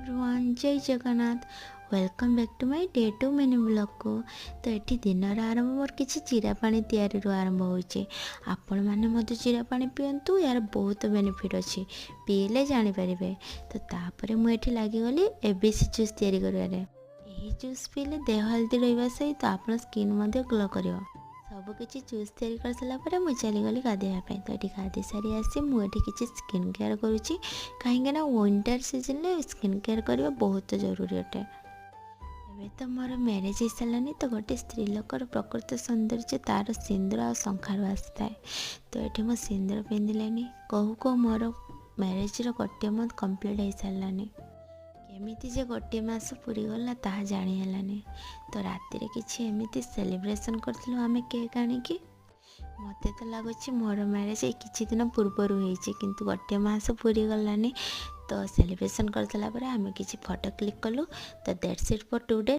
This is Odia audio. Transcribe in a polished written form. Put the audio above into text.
Everyone, Jay Jagannath. Welcome back to my day two mini ବ୍ଲଗ୍କୁ। ତ ଏଠି ଦିନର ଆରମ୍ଭ ମୋର କିଛି ଜିରା ପାଣି ତିଆରିରୁ ଆରମ୍ଭ ହୋଇଛି। ଆପଣମାନେ ମଧ୍ୟ ଜିରା ପାଣି ପିଅନ୍ତୁ, ଏହାର ବହୁତ ବେନିଫିଟ୍ ଅଛି, ପିଇଲେ ଜାଣିପାରିବେ। ତ ତାପରେ ମୁଁ ଏଠି ଲାଗିଗଲି ଏ ବି ସି ଜୁସ୍ ତିଆରି କରିବାରେ। ଏହି ଜୁସ୍ ପିଇଲେ ଦେହ ହେଲ୍ଦି ରହିବା ସହିତ ଆପଣ ସ୍କିନ୍ ମଧ୍ୟ ଗ୍ଲୋ କରିବ। ସବୁକିଛି ଜୁସ୍ ତିଆରି କରିସାରିଲା ପରେ ମୁଁ ଚାଲିଗଲି ଗାଧୋଇବା ପାଇଁ। ତ ଏଠି ଗାଧୋଇ ସାରି ଆସି ମୁଁ ଏଠି କିଛି ସ୍କିନ୍ କେୟାର କରୁଛି, କାହିଁକିନା ୱିଣ୍ଟର ସିଜନରେ ସ୍କିନ୍ କେୟାର କରିବା ବହୁତ ଜରୁରୀ ଅଟେ। ଏବେ ତ ମୋର ମ୍ୟାରେଜ୍ ହେଇସାରିଲାନି। ତ ଗୋଟେ ସ୍ତ୍ରୀ ଲୋକର ପ୍ରକୃତ ସୌନ୍ଦର୍ଯ୍ୟ ତା'ର ସିନ୍ଦୁର ଆଉ ଶଙ୍ଖାରୁ ଆସିଥାଏ। ତ ଏଠି ମୁଁ ସିନ୍ଦୁର ପିନ୍ଧିଲେନି। କହୁ କହୁ ମୋର ମ୍ୟାରେଜ୍ର ଗୋଟିଏ ମନ୍ଥ କମ୍ପ୍ଲିଟ୍ ହେଇସାରିଲାନି। କେମିତି ଯେ ଗୋଟିଏ ମାସ ପୁରିଗଲା, ତାହା ଜାଣି ହେଲାନି। ତ ରାତିରେ କିଛି ଏମିତି ସେଲିବ୍ରେସନ୍ କରିଥିଲୁ ଆମେ କେକ୍ ଆଣିକି। ମୋତେ ତ ଲାଗୁଛି ମୋର ମ୍ୟାରେଜ୍ ଏଇ କିଛି ଦିନ ପୂର୍ବରୁ ହେଇଛି, କିନ୍ତୁ ଗୋଟିଏ ମାସ ପୁରିଗଲାନି। ତ ସେଲିବ୍ରେସନ୍ କରିସାରିଲା ପରେ ଆମେ କିଛି ଫଟୋ କ୍ଲିକ୍ କଲୁ। ତ that's it for today.